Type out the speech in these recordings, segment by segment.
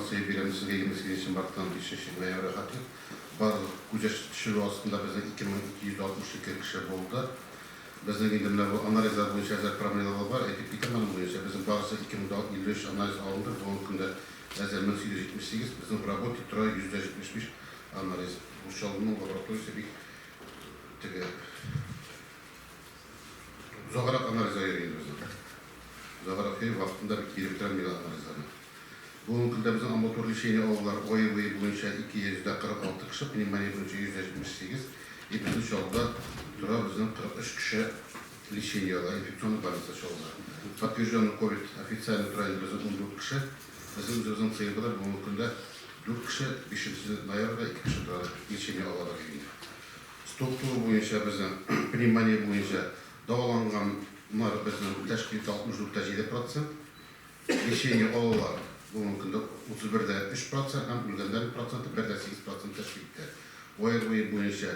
Информация бирәм сезгә 28 марттан 5 ноябрьгә хәтле. Барлык күзәтчелек астында безнең 2262 кеше булды. Безнең инде менә бу анализлар буенча әзер проблемалар бар, әйтеп китәм аның буенча. Безнең барысы 2053 анализ алынды, бүгенге көндә әзер 1878, безнең в работе тора 175 анализ. Бу Чаллының лабораториясе бик теге озаграк анализга йөри инде безнең. Озаграк йөри, вакытында бик биреп бетерә алмыйлар анализларны. Бүгенге көндә безнең амбулатор лечение алулар ОРВИ буенча 246 кеше, пневмония буенча 178, и безнең Чаллыда тора безнең 43 кеше лечение ала, инфекционный больница Чаллыда. Подтвержденный ковид официально тора инде безнең 14 кеше. Безнең үзебезнең ЦИБда бүгенге көндә 4 кеше, 5 ноябрьдә 2 кеше тора, лечение алалар инде. Структура буенча безнең пневмония буенча дәваланганнар безнең тәшкил итә 64,7 процент. Лечение алалар бүгенге көндә 31,3 процент һәм үлгәннәрнең проценты 1,8 процент тәшкил итә. ОРВИ буенча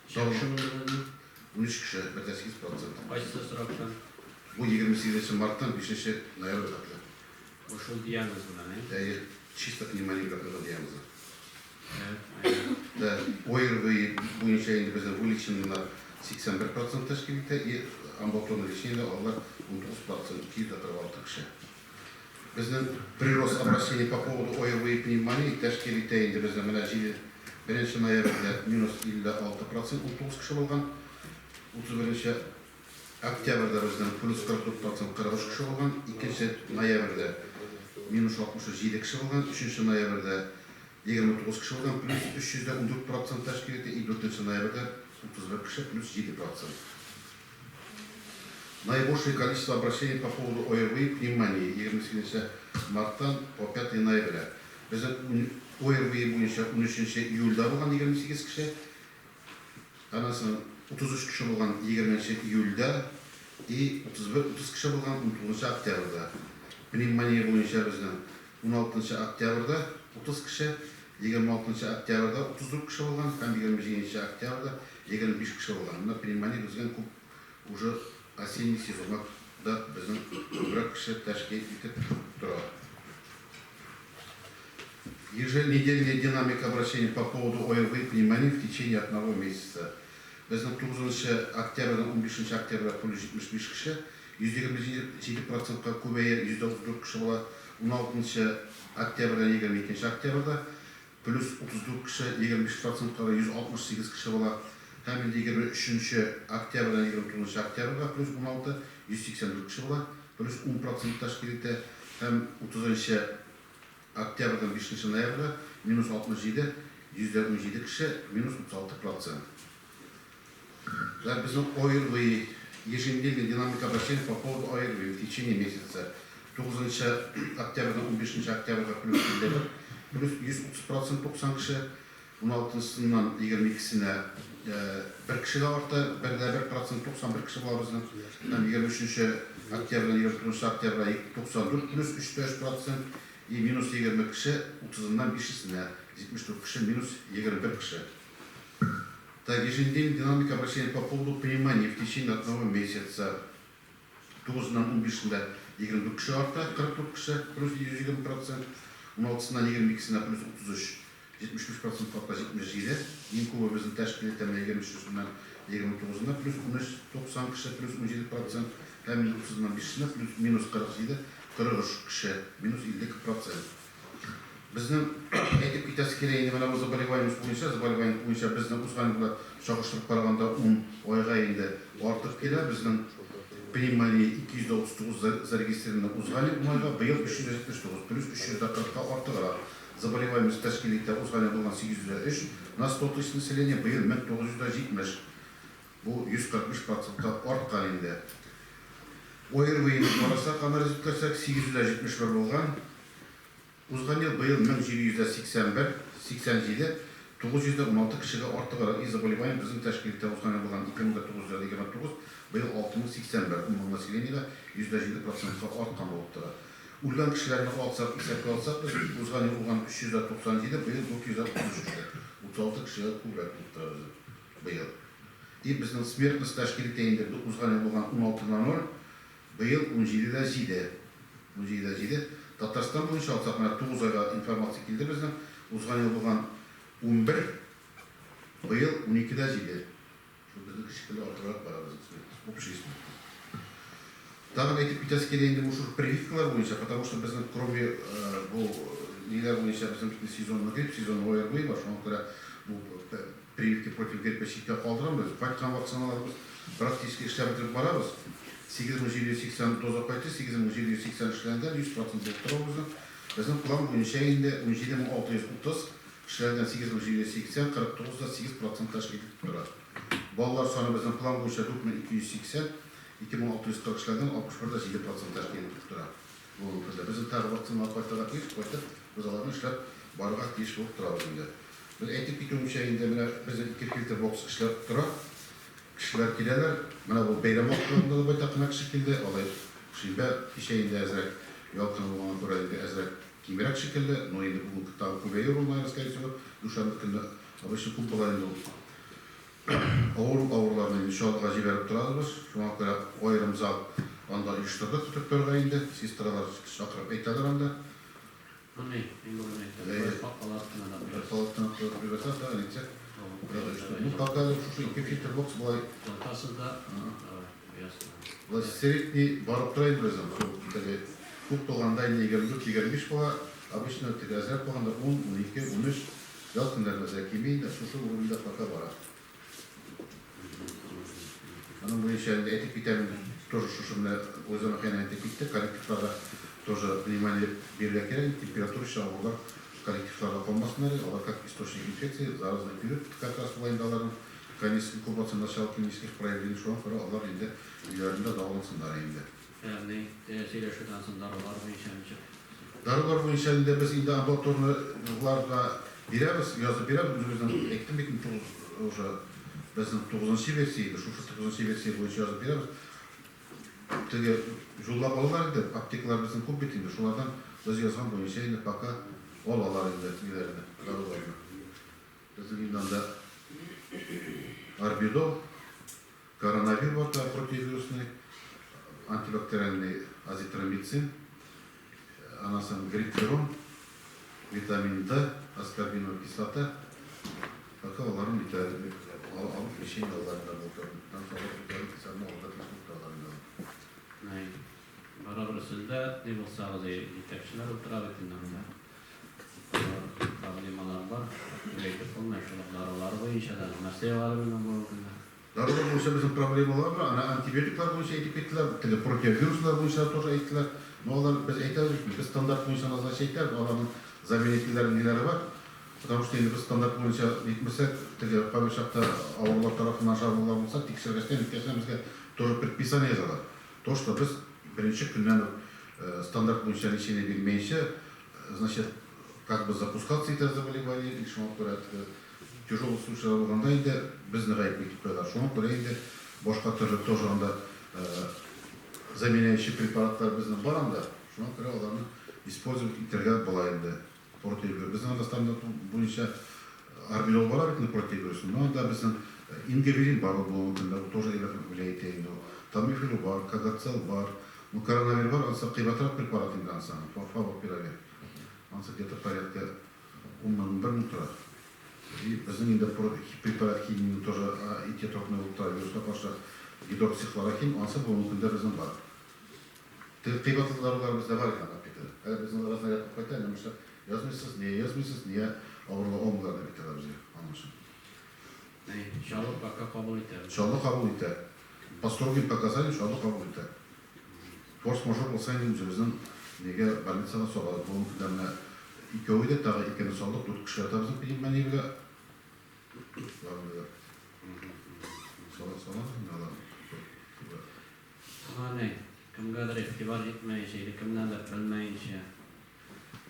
Ничә кеше булды безнең? 13 кеше, 1,8 процент. Кайсы сроктан? Бу 28 марттан 5 ноябрьгә хәтле. Бу шул диагноз белән, әйе? Әйе, чисто пневмония белән куелган диагнозы. Ә, әйе. Да, ОРВИ буенча инде безнең вылеченныйлар 81 процент тәшкил итә, и амбулаторный лечениедә алалар 19 процент, 246 кеше. Безнең прирост обращений по поводу ОРВИ пневмонии тәшкил итә инде безнең менә 7 1 ноябрьдә минус 56 процент, 19 кеше булган. 31 октябрьдә безнең плюс 44 процент, 43 кеше булган. 2 ноябрьдә минус 67 кеше булган. 3 ноябрьдә 29 кеше булган, плюс 314 процент тәшкил итә. И 4 ноябрьдә 31 кеше, плюс 7 процент. Наибольшее количество обращений по поводу ОРВИ пневмонии 28 марттан по 5 ноября. Безнең ОРВИ буенча 13 июльдә булган 28 кеше, аннан соң 33 кеше булган 20 июльдә и 31 30 кеше булган 19 октябрьдә. Пневмония буенча безнең 16 октябрьдә 30 кеше, 26 октябрьдә 34 кеше булган һәм 27 октябрьдә 25 кеше булган. Менә пневмония безгә күп уже осенний сезонда безнең күбрәк кеше тәшкил итеп тора. Еженедельная динамика обращений по поводу ОРВИ пневмонии в течение одного месяца. Безнең 9 октябрьдән 15 октябрьгә плюс 75 кеше, 127 процентка күбәя, 134 кеше була. 16 октябрьдән 22 октябрьдә плюс 34 кеше, 25 процентка 168 кеше була. Һәм инде 23 октябрьдән 29 октябрьгә плюс 16, 184 кеше була, плюс 10 процент тәшкил итә. Һәм 30 октябрьдән 5 ноябрьгә минус 67, 117 кеше, минус 36 процент. Безнең ОРВИ, еженедельная динамика обращений по поводу ОРВИ в течение месяца. 9 октябрьдән 15 октябрьгә плюс 51, плюс 130 процент 90 кеше, 16-сыннан 22-сенә бер кешегә арта, 1,1 процент 91 кеше була безнең. Һәм 23 октябрьдән 29 октябрьгә 94 плюс 3,3 процент и минус 20 кеше, 30-ыннан 5-сенә 74 кеше, минус 21 кеше. Так, еженедельная динамика обращений по поводу пневмонии в течение одного месяца. 9-нан 15-ндә 24 кеше арта, 44 кеше, плюс 120 процент. 16-сыннан 22-сенә плюс 33, 75 процентка арта, 77. Иң күбе безнең тәшкил итә менә 23-сеннән 29-на плюс 13, 90 кеше, плюс 17 процент. Һәм 30-нан 5-сенә плюс минус 47, 43 кеше, минус 52 процент. Безнең әйтеп китәсе килә инде менә бу заболеваемость буенча, заболеваемость буенча безнең узган елга чагыштырып караганда 10 айга инде артып килә. Безнең пневмония 239 зарегистрировано узган ел 10 айга, быел 379, плюс 340-ка артыграк. Заболеваемость тәшкил итә узган ел булган 803 на 100 тысяч населения, быел 1970. Бу 145 процентка арткан инде. ОРВИны карасак, анализ үткәрсәк, 871 булган. Узган ел, быел 1781, 87, 916 кешегә артыграк. И заболевание безнең тәшкил итә узган ел булган 2929, быел 6081, 10 мең населениегә 107 процентка арткан булып тора. Үлгән кешеләрне алсак, исәпкә алсак, без узган ел булган 397, быел 433 кеше. 36 кешегә күбрәк булып тора безнең быел. И безнең смертность тәшкил итә инде узган ел булган 16,0, быел 17,7. 17,7. Татарстан буенча алсак, менә 9 айга информация килде безнең. Узган ел булган 11, быел 12,7. Шул безнең шикелле артыграк бара безнең смертность, общий смертность. Тагын әйтеп китәсе килә инде бу шул прививкалар буенча, потому что безнең кроме бу ниләр буенча безнең бит сезонный грипп, сезонный ОРВИ бар, шуңа күрә бу прививки против гриппа читкә калдырамыз. Кайткан вакциналарыбыз практически эшләп бетереп барабыз. 8780 доза кайтты, 8780 эшләнгән, 100% булып тора ул безнең. Безнең план буенча инде 17630 эшләнгән 8780, 49,8% тәшкил итеп тора. Балалар саны безнең план буенча 4280, 2640 эшләнгән, 61,7% тәшкил итеп тора. Бүгенге көндә безнең тагы вакциналар кайтырга тиеш, кайтып, без аларны эшләп барырга тиеш булып торабыз инде. Без әйтеп китүемчә инде менә безнең ике фильтр бокс эшләп тора. Кешеләр киләләр. Менә бу бәйрәм вакытларында да байтак кына кеше килде. Алай шимбә кичә инде әзрәк ял көне булганга күрә инде әзрәк кимрәк шикелле. Но инде бүген тагы күбәер ул, наверное, скорее всего, дүшәмбе көнне обычно күп була инде ул. Авыру авыруларны инде Чаллыга җибәреп торабыз. Шуңа күрә аерым зал анда оештырдык көтеп торырга инде. Сестралар чакырып әйтәләр анда. Бу ни? Мин бүген әйттем. Әйе. Бер палатканы да Бер куясыз. палатканы куеп җибәрсәк, тагын әйтсәк, ну, пока әле шушы ике фильтр бокс болай. Җылытасыз да, давай, куясыз. Болай средний барып тора инде безнең. Шул теге күп булганда инде 24-25 була. Обычно теге әзрәк булганда 10, 12, 13. Ял көннәрендә әзрәк кими инде, шушы уровеньда пока бара. Аның буенча инде әйтеп китәм инде, тоже шушы менә Озон әкәне әйтеп китте, коллективларга тоже внимание бирергә кирәк, температура авырулар коллективларда калмасыннар, алар как источник инфекции, заразный период как раз була инде аларның конец инкубация, начало клинических проявлений, шуңа күрә алар инде өйләрендә дәвалансыннар инде. Ягъни, сөйләшүдән соң дарулар буенча ничек? Дарулар буенча инде без инде амбулаторныйларга бирәбез, язып бирәбез, үзебезнең әйттем бит инде уже безнең тугызынчы версия иде, шушы тугызынчы версия буенча язып бирәбез. Теге юллап алалар инде, аптекалар безнең күп бит инде, шулардан без язган буенча инде пока алалар инде ниләрне, даруларны. Безнең инде анда Арбидол, коронавир бар да, противовирусный, антибактериальный азитромицин, аннан соң гриппферон, витамин D, аскорбиновая кислота. Пока аларын бит алып лечение алалар инде булды. Там алар үзләренең хисабына алырга тиеш булып торалар инде. Әй, барыбер сездә ни булсагыз, җитәкчеләр утыра бит инде анда. Алар проблемалар бар, әйтеп булмый, шул ук дарулар буенча да нәрсә бар безнең бүгенге көндә? Дарулар буенча безнең проблемалар бар. Ана антибиотиклар буенча әйтеп киттеләр, теге противовируслар буенча тоже әйттеләр. Но алар без әйтәбез бит, без стандарт буенча назначить итәбез, аларның заменительләре ниләре бар. Потому что инде без стандарт буенча нитмәсәк, теге кайбер чакта авырулар тарафыннан жалобалар булса, тикшергәчтән, ниткәчтән безгә тоже предписание язалар. То, что без беренче көннән үк стандарт буенча лечение бирмәенчә, значит, как бы запускаться итә заболевание, и шуңа күрә теге тяжелый случайлар булганда инде безне гаепле итеп куялар. Шуңа күрә инде башка төрле тоже анда заменяющий препаратлар безнең бар анда. Шуңа күрә аларны использовать итәргә була инде. Противовирус. Безнең анда стандарт буенча арбидол бар бит инде противовирусный, но анда безнең ингавирин бар ул бүгенге көндә, ул тоже әйбәт влиять итә инде ул. Тамифлю бар, кагацел бар. Ну, коронавир бар, анысы кыйбатрак препарат инде анысы, фавипиравир. Анысы где-то порядка 10 мең, 11 мең тора. И безнең инде препарат химияның тоже этиотропный булып тора, вируска каршы гидроксихлорохин, анысы бүгенге көндә безнең бар. Теге кыйбатлы дарулар бездә бар икән аптекада. Әле безнең разнарядка кайта, әнә монысы язмыйсыз, нигә язмыйсыз, нигә авырлы алмыйлар дип әйтәләр безгә аның өчен. Әй, Чаллы пока кабул итә. Чаллы кабул итә. По строгим показаниям Чаллы кабул итә. Форс-мажор булса инде үзебезнең нигә больницага салабыз. Бүгенге көндә менә икәү иде, тагы икене салдык, дүрт кеше ята безнең пневмония белән. Сала сала инде алар. Аңа ни, кемгәдер игътибар җитмәенчә или кемнәндер белмәенчә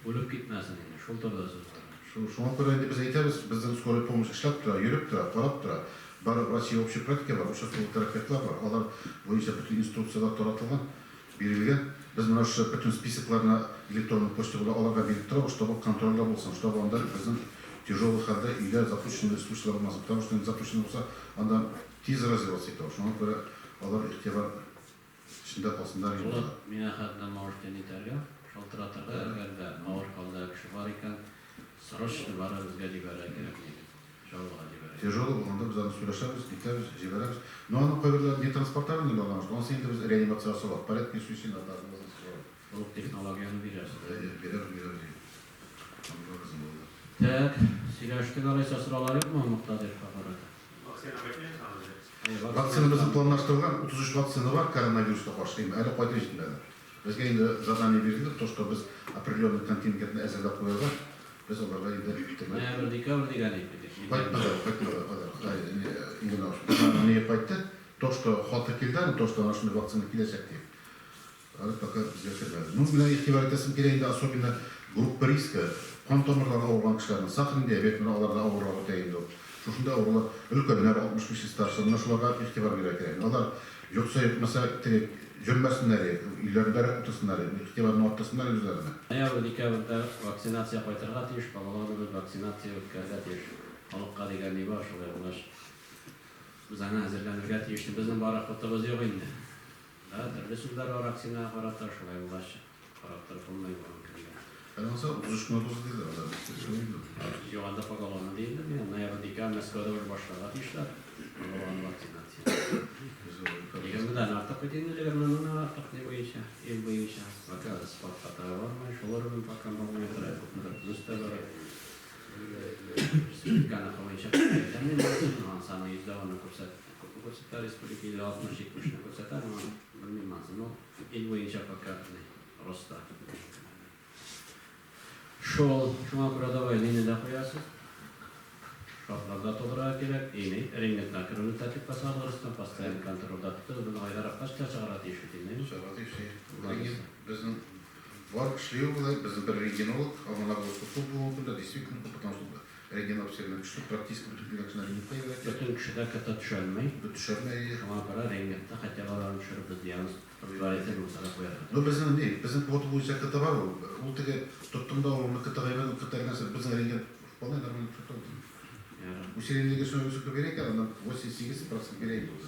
үлеп китмәсен инде, шул турыда сүз бара. Шуңа күрә инде без әйтәбез, безнең скорый помощь эшләп тора, йөреп тора, карап тора. Бар врачи общей практики бар, участковый терапевтлар бар. Алар буенча бөтен инструкцияләр таратылган, бирелгән. Без менә шушы бөтен списокларны электронный почта белән аларга биреп торабыз, чтобы контрольдә булсын, чтобы анда безнең тяжелый хәлдә өйдә запущенный случайлар булмасын. Потому что инде запущенный булса, анда тиз развиваться итә ул. Шуңа күрә алар игътибар эчендә калсыннар инде. Вот, миңа хәтта можете нитәргә. Шалтыратырга, әгәр дә авыр хәлдә кеше бар икән, срочно бары безгә җибәрергә кирәк диде. Чаллыга җибәрергә. Тяжелый булганда без аны сөйләшәбез, итәбез, җибәрәбез. Но аның кайберләре не транспортабельный булган, анысы инде без реанимациягә салабыз. Порядке суицида. Шул ук технологияне бирәсез. Бирәбез, бирәбез. Анда безнең булды. Так, сөйләштек алайса, сораулар юкмы, Муктадир Хабарата? Вакцина кайтмыймы хәзер? Вакцина безнең планлаштырылган 33 вакцина бар коронавируска каршы, инде әле кайтып җитмәде. Безгә инде задание бирелде, то, что без определенный контингентны әзерләп куярга, без аларга инде теге Ноябрь, декабрь дигән иде. Кайтмады, кайтмады, именно не кайтты. То, что хаты килде, то, что ана шундый вакцина киләчәк дип. Әле пока безгә кермәде. Ну, менә игътибар итәсем килә инде, особенно группа риска, кан тамырлары авырган кешеләрнең, сахарный диабет, менә аларда авыррак үтә инде ул. Шушында авырулар, өлкәннәр, 65 старше, менә шуларга игътибар бирергә кирәк. Алар йокса йокмаса, теге йөрмәсеннәр, өйләрендәрәк утырсыннар, игътибарны арттырсыннар үзләренә. Ноябрь, декабрьдә вакцинация кайтырга тиеш, балаларны без вакцинация үткәрергә тиеш. Халыкка дигән ни бар, шулай булгач, без аңа әзерләнергә тиеш. Безнең бары хутыбыз юк инде. Да, төрле сүзләр бар вакцинага карата, шулай булгач, карап торып булмый бүгенге көндә. Әле булса 33 көн узды диделәр, алар. Шулай инде. Юганда поголовно диелде, мин ноябрь, декабрь Мәскәүдә уже башларга тиешләр. Поголовно вакцинация. Без ул- 20-дән артык бит инде, 20 меңнән артык ни буенча, ил буенча. Пока спад хатага бармый, шул уровень пока бармый тора, күпмедер плюс та бар. Республиканыкы буенча әйтәм мин, саны 10% күрсәт, күпме күрсәтә республика, 50, 60, 70-не күрсәтә, но белмим ансын, но ил буенча пока роста. Шул, шуңа күрә давай мине дә куясыз. Шартларда тудырырга кирәк. Ини, рентгенга керүне тәртипкә салырсың, постоянно контрольдә тотып, моны Айдар Аппасович чыгарга тиеш бит инде. Чыгарга тиеш. Рентген безнең бар эшли ул, безнең бер рентгенолог, аңа нагрузка күп бүгенге көндә, действительно күп, потому что рентген обсервен көчле, практически бөтен килгән кешеләр рентгенга ебәрә. Бөтен кешедә КТ төшәлмәй. Төшермәй. Шуңа күрә рентгенда хотя бы аларны төшереп без диагноз предварительно булса да куярга. Ну, безнең ни, безнең квота буенча КТ бар ул. Ул теге тоттың да ул КТ-га ебәрдең, КТ нәрсә, безнең рентген вполне нормально төшеп. Ярар. Усиление шуны высоко бирә икән, аннан 88% бирә инде ул.